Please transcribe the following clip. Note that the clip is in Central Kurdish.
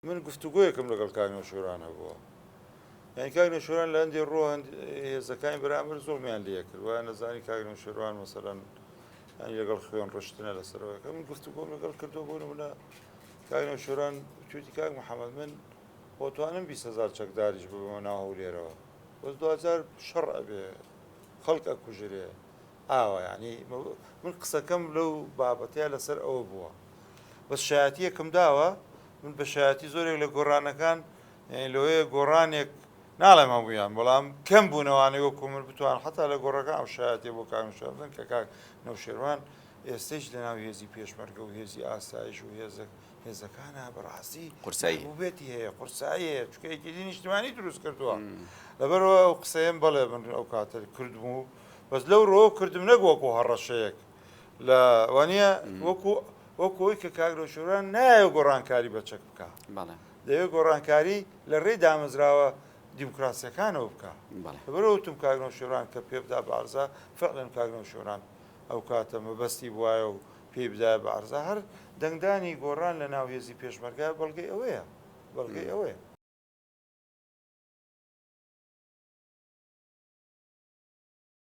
من گفتوگۆیەکم لەگەڵ کاک نەوشیروان هەبووە. یانی کاک نەوشیروان لە هەندێ ڕۆ هێزەکانی بەرامبەر زوڵمیان لێ کرد وایان نەزانی کاک نەوشیروان مەسەلەن یانی لەگەڵ خوێن ڕشتنە لەسەرەوەکە من گفتوگۆم لەگەڵ کردووە بۆ نمونە کاک نەوشیروان وتویتی کاک محەممەد من خۆتوانم 20 هەزار چەکداریش ببەمە ناو هەولێرەوە بەس دوجار شەڕ ئەبێ خەڵک ئەکوژرێ ئاوا یانی من قسەکەم لەو بابەتەیە لەسەر ئەوە بووە بەس شایەتیەکم داوە من بە شایەتی زۆرێک لە گۆڕانەکان یانی لەوەیە گۆڕانێک ناڵێم هەموویان بەڵام کەم بوونەوانەی وەکو من بتوان حتا لە گۆڕەکان ئەو شایەتیە بۆ کاک نەوشێروان بدەن کە کاک نەوشێروان ئێستەیش لەناو هێزی پێشمەرگە و هێزی ئاسایش و هێزە هێزەکانە بەڕاستی قورسایی مەحبوبێتی هەیە قورسایی هەیە چونکە یەکێتی نیشتمانی دروست کردووە لەبەرەوە ئەو قسەیەم بەڵێ من ئەو کاتە کردم و بەس لەو ڕۆ کردم نەک وەکو هەڕەشەیەک لە وانە وەکو وەکو ئەوی کە کاک نەوشیروان نایەوێ گۆڕانکاری بە چەک بکا دەیەوێ گۆڕانکاری لە ڕێی دامەزراوە دیموکراسیەکانەوە بکا لەبەرئەوە وتم کاک نەوشیروان کە پێ بدا بە عەرزا فعلا کاک نەوشیروان ئەو کاتە مەبەستی بوایە و پێی بدایە بە عەرزا هەر دەنگدانی گۆڕان لە ناو هێزی پێشمەرگە بەڵگەی ئەوەیە بەڵگەی ئەوەیە.